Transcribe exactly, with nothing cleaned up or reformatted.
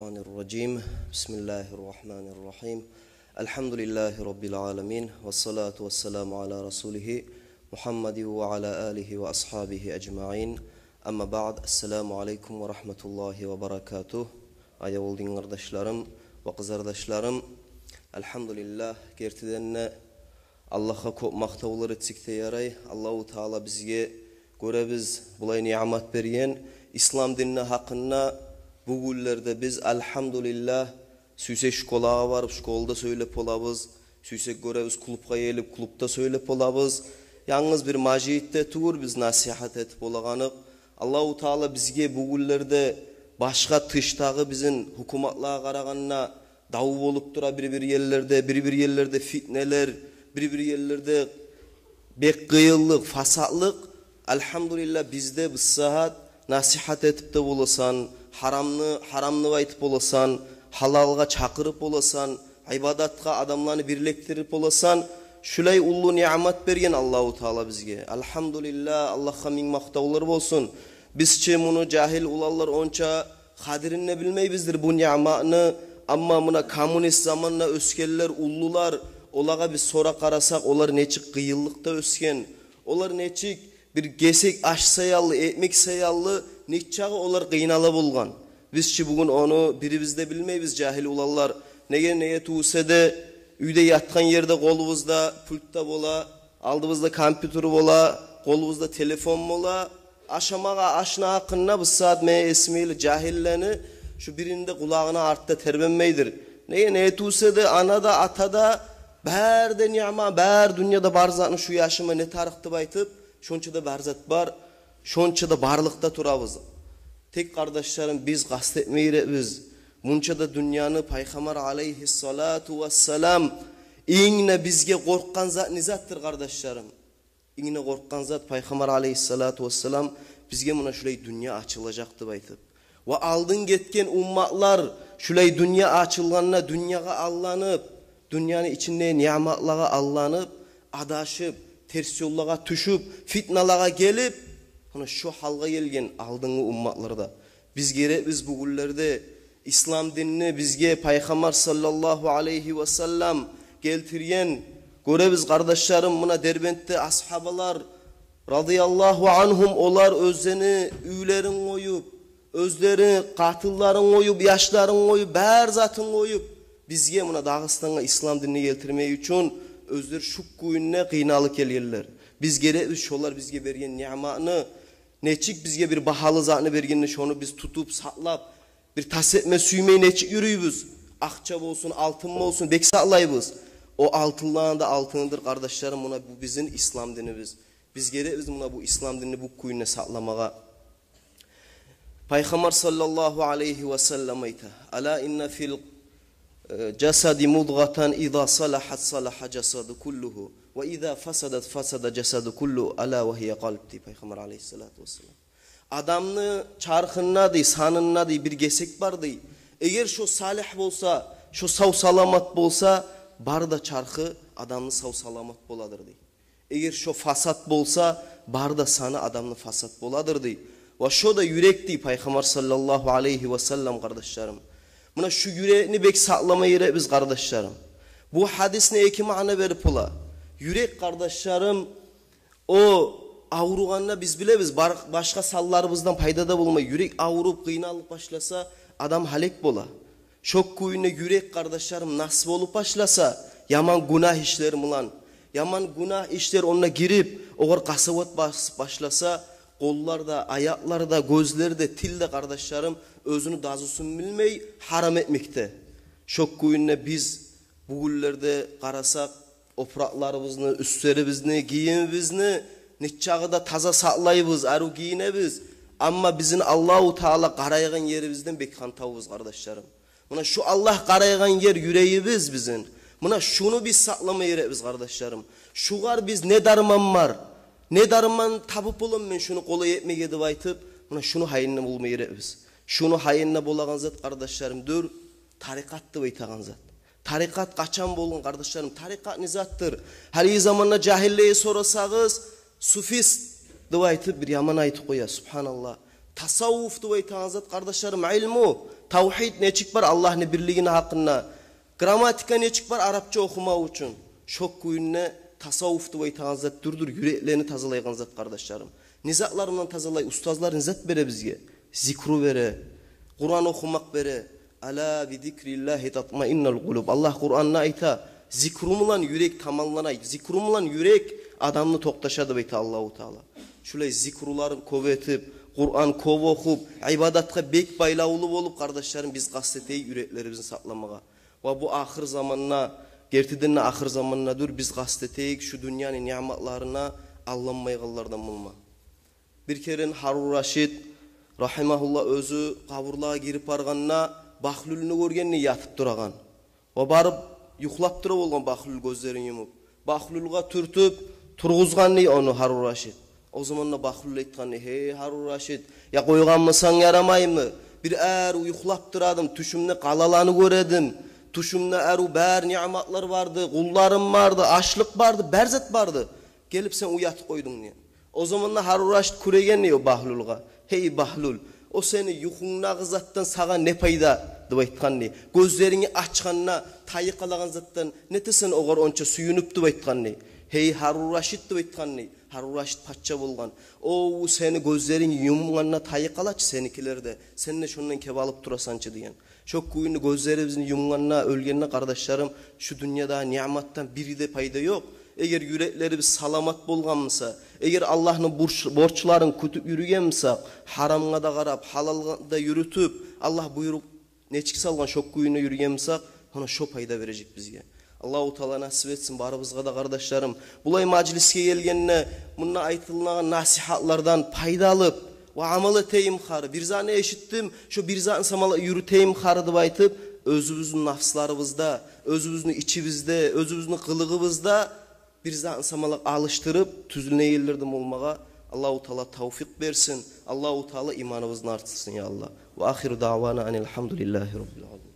الشيطان الرجيم. بسم الله الرحمن الرحيم. الحمد لله رب العالمين، والصلاة والسلام على رسوله محمد وعلى آله وأصحابه أجمعين. أما بعد، السلام عليكم ورحمة الله وبركاته. Аявлу дин къардашларым ва къызардашларым, альгьамдулиллагь, гертиден де Аллагьгъа кёп макътавлар этсек де ярай. Аллагьу Таала бизге, гёребиз, булай ниъмат берген ислам динни гьакъында. Бу гюнлерде биз, альгьамдулиллагь, сюйсек школагъа барып, школда сёйлеп болабыз. Сюйсек, гёребиз, клубгъа гелип, клубда сёйлеп болабыз. Янгыз бир межитде тюгюл биз насигьат этип болагъаныкъ. Аллагьу Таала бизге бу гюнлерде башгъа, тыштагъы бизин гьукуматлагъа къарагъанда дав болуп тура бир-бир ерлерде, бир-бир ерлерде фитнелер, бир-бир ерлерде бек къыйынлыкъ, фасатлыкъ. Альгьамдулиллагь, бизде бу сагьат насигьат этип де боласан, гьарамны гьарам деп айтып боласан, гьалалгъа чакъырып боласан, ибадатгъа адамланы бирлектирип боласан. Шулай уллу ниъмат берген Аллагьу Таала бизге. Альгьамдулиллагь, Аллагьгъа минг макътавлар болсун. Биз чи, муну жагьил уланлар онча къадирин де билмейбиздир бу ниъматны. Амма муна коммунист заманда оьсгенлер, уллулар, олагъа биз сорап къарасакъ, олар нечик къыйынлыкъда оьсген, олар нечик бир гесек аш саялы, экмек саялы, нечакъы олар къыйнала болгъан. Биз чи бугюн ону бирибиз де билмейбиз, жагьил уланлар. Неге, неге тюгюл эсе де, уьйде ятгъан ерде къолубузда пульт де бола, алдыбызда компьютер бола, къолубузда телефон бола. Ашамагъа ашны гьакъында бу сагьат, мен эсиме геле, жагьиллени шу бирини де къулагъына артда тербенмейдир. Неге, неге тюгюл эсе де, ана да, ата да, бары да ниъмат, бары дюньяда бар затны шу яшыма не тарыкъ деп айтып, шонча да бар зат бар, шонча да барлыкъда турабыз. Тек, къардашларым, биз къаст этме герекбиз. Мунча да дюньяны Пайхаммар алайгьиссалату вассалам инг де бизге къоркъгъан зат не затдыр, къардашларым? Инг де къоркъгъан зат Пайхаммар алайгьиссалату вассалам бизге муна шулай дюнья ачылажакъ деп айтып. Ва алдын гетген умматлар шулай дюнья ачылгъанда дюньягъа алданып, дюньяны ичинде ниъматлагъа алданып, адашып, терс ёллагъа тюшюп, фитналагъа гелип, муна шу гьалгъа гелген алдынгы умматлар да. Биз герекбиз бу гюнлерде ислам динни бизге Пайхаммар саллаллагьу алайгьи васаллам гелтирген. Гёребиз, къардашларым, муна Дербентде асгьабалар радияллагьу ангьум, олар оьзлени уьйлерин къоюп, оьзлени къатынларын къоюп, яшларын къоюп, бар затын къоюп, бизге, муна Дагъыстангъа ислам динни гелтирмек учун оьзлер шу кюйде къыйналып гелгенлер. Биз герекбиз шолар бизге берген ниъматны, нечик бизге бир багьалы затны бергенде, шону биз тутуп, сакълап, бир тас этме сюймей нечик юрюйбюз? Акъча болсун, алтын болсун, бек сакълайбыз. О алтынланы да алтыныдыр, къардашларым, муна бу бизин ислам динибиз. Биз герекбиз муна бу ислам динни бу кюйде сакъламагъа. Пайхаммар саллаллагьу алайгьи васаллам айта: «Ала инна фил, э, жасади мудгъатан, иза салахат, салахал жасаду куллугьу, ва иза фасадат, фасадал жасаду куллугьу, ала ва гьия къалб», — дей Пайхаммар алайгьиссалату вассалам. Адамны чархында, дей, санында, дей, бир гесек бар, дей. Эгер шо салигь болса, шо сав-саламат болса, бары да чархы адамны сав-саламат боладыр, дей. Эгер шо фасат болса, бары да саны адамны фасат боладыр, дей. Ва шо да юрек, дей Пайхаммар саллаллагьу алайгьи васаллам, къардашларым. Муна шу юрекни бек сакълама герекбиз, къардашларым. Бу гьадисни эки маъна берип бола. Юрек, къардашларым, о авругъанда, биз билебиз, бар-, башгъа санларыбыздан пайда да болмай. Юрек авруп, къыйналып башласа, адам гьалек бола. Шо кюйде юрек, къардашларым, нас болуп башласа, яман гюнагь ишлер булан, яман гюнагь ишлер онда гирип, огъар къасават басып башласа, къоллар да, аякълар да, гёзлер де, тил де, къардашларым, оьзюню дазусун билмей гьарам этмекде. Шо кюйде биз бу гюнлерде къарасакъ, опуракъларыбызны, уьстлерибизни, гийимибизни нечакъы да таза сакълайбыз, арив гийинебиз. Амма бизин Аллагьу Таала къарайгъан ерибизден бек хантавбуз, къардашларым. Муна шу Аллагь къарайгъан ер юрегибиз бизин. Муна шуну биз сакълама герекбиз, къардашларым. Шугъар биз не дарман бар, не дарман табып боламан мен шуну къолай этмеге деп айтып, муна шуну гьайында болма герекбиз. Шуну гьайында болагъан зат, къардашларым, дюр тарикъат деп айтагъан зат. Тарикъат къачан болгъан, къардашларым? Тарикъат не затдыр? Гьалиги заманда жагьиллеге сорасагъыз, суфист деп айтып, бир яман айтып къоя, субгьаналлагь. Тасаввуф деп айтагъан зат, къардашларым, илму, тавгьид нечик бар Аллагьны бирлигини гьакъында, грамматика нечик бар арапча охумакъ учун. Шо кюйде тасаввуф деп айтагъан зат дюрдюр юреклени тазалайгъан зат, къардашларым. Не затлар булан тазалай? Устазлар не зат бере бизге? Зикру бере, Къуран охумакъ бере. «Ала би зикриллагьи татмаиннул къулуб». Аллагь Къуранда айта: «Зикру булан юрек таманланай, зикру булан юрек адамны токъташа», — деп айта Аллагьу Таала. Шулай зикруларын кёп этип, Къуран кёп охуп, ибадатгъа бек байлавлу болуп, къардашларым, биз къаст этейик юреклерибизни сакъламагъа. Ва бу ахыр заманда, гертиден де ахыр замандадыр, биз къаст этейик шу дюньяны ниъматларына алданмайгъанлардан болма. Бир керен Гьарун Рашид рагьимагьуллагь оьзю къабурлагъа гирип баргъанда, Багьлюлню гёргенни ятып турагъан. Ва барып юхлап тура болгъан Багьлюл, гёзлерин юмуп. Багьлюлгъа тюртюп тургъузгъан дей ону Гьарун Рашид. О заманда Багьлюл айтгъан дей: «Гьей, Гьарун Рашид, я къойгъанмысан ярамаймы? Бир арив юхлап турадым, тюшюмде къалаланы гёредим. Тюшюмде арив бары ниъматлар барды, къулларым барды, ашлыкъ барды, бар зат барды. Гелип сен уятып къойдунг», — деген. О заманда Гьарун Рашид кюреген дей о Багьлюлгъа: «Гьей, Багьлюл, о сени юхунгдагъы затдан сагъа не пайда?» — деп айтгъан дей. «Гёзлерингни ачгъанда тайып къалагъан затдан нетесен огъар онча сююнюп?» — деп айтгъан дей. «Гьей, Гьарун Рашид, — деп айтгъан дей, Гьарун Рашид пача болгъан, — о сени гёзлеринг юмгъанда тайып къала чы сеникилер де, сен де шондан кеп алып турасан чы», — деген. Шо кюйде гёзлерибизни юмгъанда, оьлгенде, къардашларым, шу дюньяда ниъматдан бири де пайда ёкъ. Эгер юреклерибиз саламат болгъан буса, эгер Аллагьны борч-, борчларын кютюп юрюген бусакъ, гьарамгъа да къарап, гьалалгъа да юрютюп, Аллагь буйрукъ нечик салгъан, шо кюйде юрюген бусакъ, гьона шо пайда бережек бизге. Аллагьу Таала насип этсин барыбызгъа да, къардашларым. Булай мажлисге гелгенде, мунда айтылагъан насигьатлардан пайда алып, ва амал этейим гьари, бир затны эшитдим, шо бир затны самала юрютейим гьари деп айтып, оьзюбюзню нафсларыбызда, оьзюбюзню ичибизде, оьзюбюзню къылыгъыбызда бир затны самала алышдырып, тюзленегенлерден болмагъа Аллагьу Таала тавфикъ берсин. Аллагьу Таала иманыбызны артдырсын, я Аллагь. Ва ахиру даъвана анил гьамдулиллагьи раббил аламин.